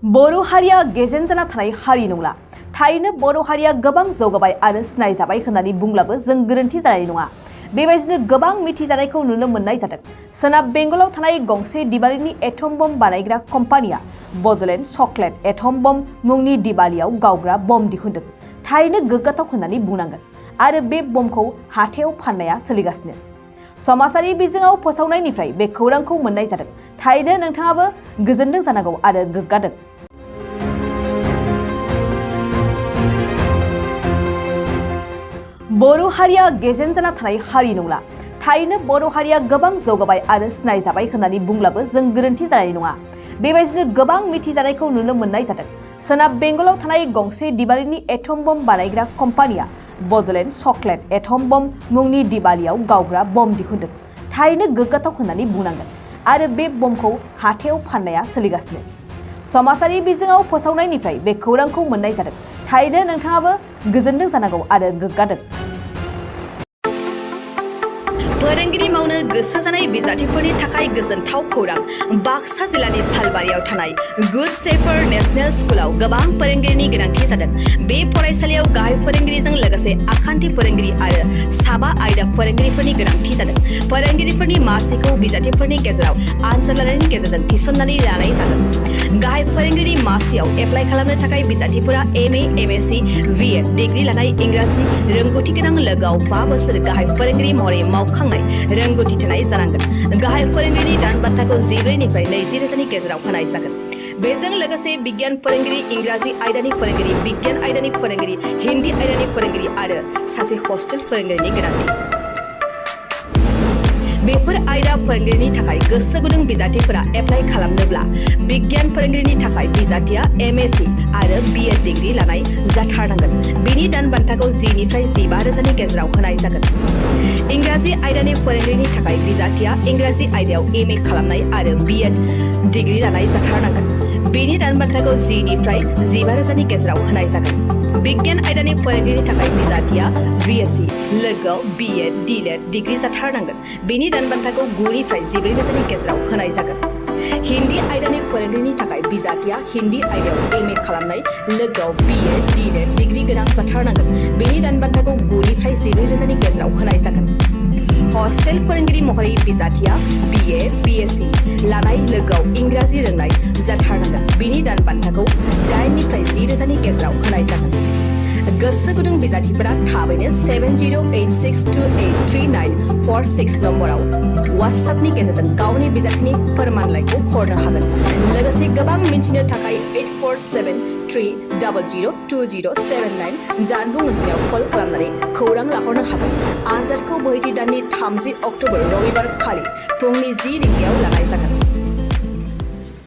बर' हारिया गेजेन जाना थानाय हारि नंला। थारैनो बर' हारिया गोबां जौगाबाय आरो सिनायजाबाय होननानै बुंब्लाबो जों गोरोन्थि जानाय नङा। बेबायदिनो गोबां मिथिजानायखौ नुनो मोननाय जादों। सोनाब बेंगलाव थानाय गंसे दिवालीनि एटम बम बानायग्रा कम्पानिया बडलेण्ड चकलेट एटम बम मुंनि दिवालीयाव गावग्रा बम दिहुनदों। थारैनो गोग्गाथाव होननानै बुंनांगोन आरो बे बमखौ हाथायाव फाननाया सोलिगासिनो। समाजारि बिजोङाव फोसावनायनिफ्राय बे खौरांखौ मोननाय जादों। थारैनो नोंथाङाबो गोजोनदों जानांगौ आरो गोग्गादों। बर' हारिया गेजेन जाना थानाय हारि नंला। थारैनो बर' हारिया गोबां जौगाबाय आरो सिनायजाबाय होननानै बुंब्लाबो जों गोरोन्थि जानाय नङा। बेबायदिनो गोबां मिथिजानायखौ नुनो मोननाय जादों। सोनाब बेंगलाव थानाय गंसे दिवालीनि एटम बम बानायग्रा कम्पानिया बडलेण्ड चकलेट एटम बम मुंनि दिवालीयाव गावग्रा बम दिहुनदों। थारैनो गोग्गाथाव होननानै बुंनांगोन आरो बे बमखौ हाथायाव फाननाया सोलिगासिनो। समाजारि बिजोङाव फोसावनायनिफ्राय बे खौरांखौ मोननाय जादों। थारैनो नोंथाङाबो गोजोनदों जानांगौ आरो गोग्गादों। फोरोंगिरि मावनो गोसो जानाय बिजाथिफोरनि थाखाय गोजोनथाव खौरां। बाक्सा जिल्लानि सालबारियाव थानाय गुड शेफार्ड नेशनेल स्कुलाव गोबां फोरोंगिरिनि गोनांथि जादों। बे फरायसालियाव गाहाय फोरोंगिरिजों लोगोसे आखान्थि फोरोंगिरि आरो साबा आयदा फोरोंगिरिफोरनि गोनांथि जादों। फोरोंगिरिफोरनि मासिखौ बिजाथिफोरनि गेजेराव आनजाद लानायनि गेजेरजों थिसननानै लानाय जागोन। गाहाय फोरोंगिरि मासियाव एप्लाइ खालामनो थाखाय बिजाथिफोरा MA, MSc, BEd डिग्री लानाय इंराजि रोंगौथि गोनां लोगोआव 5 बोसोर गाहाय फोरोंगिरि महरै मावखांनाय रोंगौथि थानाय जानांगोन। गाहाय फोरोंगिरिनि दान बान्थाखौ 14 निफ्राय 20 रोजानि गेजेराव होनाय जागोन। बेजों लोगोसे बिगियान फोरोंगिरि, इंराजि आयदानि फोरोंगिरि, बिगियान आयदानि फोरोंगिरि, हिन्दी आयदानि फोरोंगिरि आरो सासे हस्टेल फोरोंगिरिनि गोनांथि। बेफोर आयदा फोरोंगिरिनि थाखाय गोसो गुदुं बिजाथिफोरा एप्लाइ खालामनोब्ला बिगियान फोरोंगिरिनि थाखाय बिजाथिया MSc आरो BEd डिग्री लानाय जाथारनांगोन। बेनि दान बान्थाखौ 10 निफ्राय 15 रोजानि गेजेराव होनाय जागोन। इंराजि आयदानि फोरोंगिरिनि थाखाय बिजाथिया इंराजि आयदायाव MA खालामनाय आरो BEd डिग्री लानाय जाथारनांगोन। बेनि दान बान्थाखौ 10 निफ्राय 15 रोजानि गेजेराव होनाय जागोन। बिगियान आयदानि फोरोंगिरिनि थाखाय बिजाथिया BSc लोगोआव BEd DLED डिग्री जाथारनांगोन। बेनि दान बान्थाखौ 9 निफ्राय 14 रोजानि गेजेराव होनाय जागोन। हिन्दी आयदानि फोरोंगिरिनि थाखाय बिजाथिया हिन्दी आयदायाव MA खालामनाय लोगोआव BEd DLED डिग्री गोनां जाथारनांगोन। बेनि दान बान्थाखौ 9 निफ्राय 14 रोजानि गेजेराव होनाय जागोन। हस्टेल फोरोंगिरि महरै बिजाथिया BA, BSc लानाय लोगोआव इंराजि रोंनाय जाथारनांगन। बिनि दान बान्थाखौ 8 निफ्राय 10 रोजानि गेजेराव होनाय जागोन। गोसो गुदुं बिजाथिफोरा थाबैनो 7086283946 नम्बराव WhatsAppनि गेजेरजों गावनि बिजाथिनि फोरमानलाइखौ हरनो हागोन। लोगोसे गोबां मिन्थिनो थाखाय 8473002079 जानबुं अनजिमायाव कल खालामनानै खौरां लाहरनो हागोन। आनजादखौ बोहैथि दाननि 30 अक्ट'बर रबिबार खालि फुंनि 10 रिंगायाव लानाय जागोन।